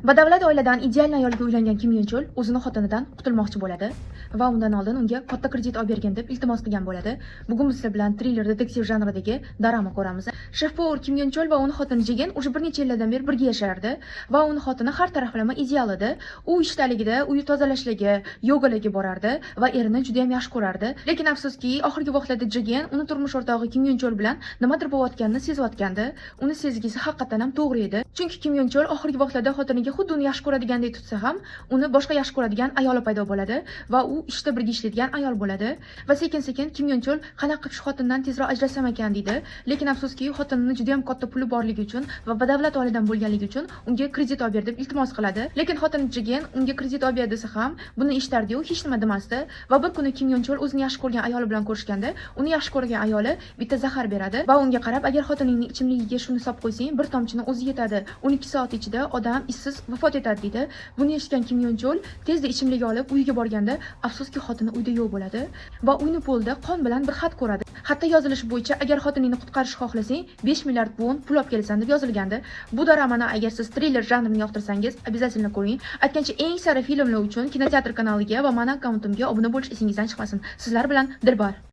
Badavlat oiladan ideal ayolga uylangan Kim Yun Chol o'zini xotinidan qutulmoqchi bo'ladi va undan oldin unga katta kredit olib bergin deb iltimos qilgan bo'ladi. Bugun biz sizlar bilan triller detektiv janridagi drama ko'ramiz. Шеф-повар Kim Yun Chol va uni xotini Jigen уже bir necha yillardan beri birga yashardi va uni xotini har taraflama ideal edi. U ishdaligida uyi tozalashligi, yogalarga borardi va erini juda ham yaxshi ko'rardi. Lekin afsuski, oxirgi vaqtlarda Jigen uni turmush o'rtog'i Kim Yun Chol bilan nimadir bo'layotganini sezayotgandi. Uni sezgisi haqiqatan ham to'g'ri edi. Chunki Kim Yun Chol oxirgi vaqtlarda xotiniga xuddi uni yaxshi ko'radigandek tutsa ham, uni boshqa yaxshi ko'radigan ayoli paydo bo'ladi va u ishda birga ishlaydigan ayol bo'ladi. Va sekin-sekin Kim Yun Chol qanaqa qilib shu xotindan tezroq ajrasam ekan deydi. Lekin afsuski, xotinini juda ham katta puli borligi uchun va badavlat oiladan bo'lganligi uchun unga kredit olib ber deb iltimos qiladi. Lekin xotini Jigen unga kredit olib ber desa ham, buni eshitardi-yu, hech nima demasdi. Va bir kuni Kim Yun Chol o'zini yaxshi ko'rgan ayoli bilan ko'rishganda, uni yaxshi ko'rgan ayoli bitta zahar beradi va unga qarab, agar xotiningning ichimligiga shuni solib qo'ysang, bir tomchini o'zi yetadi. 12 soat ichida odam izsiz vafot etadi deydi. Buni eshitgan Kim Yun Chol tezda ichimlik olib uyiga borganda, afsuski, xotini uyda yo'q bo'ladi va uyni polida qon bilan bir xat ko'radi. Xatda yozilishi bo'yicha, agar xotiningni qutqarishni xohlasang, 5 milliard won pul olib kelasan deb yozilgandi. Bu dramani agar siz triller janrini yoqtirsangiz, обязательно ko'ring. Aytgancha, eng sara filmlar uchun kinoteatr kanaliga va mani akkauntimga obuna bo'lish esingizdan chiqmasin. Sizlar bilan Dilbar.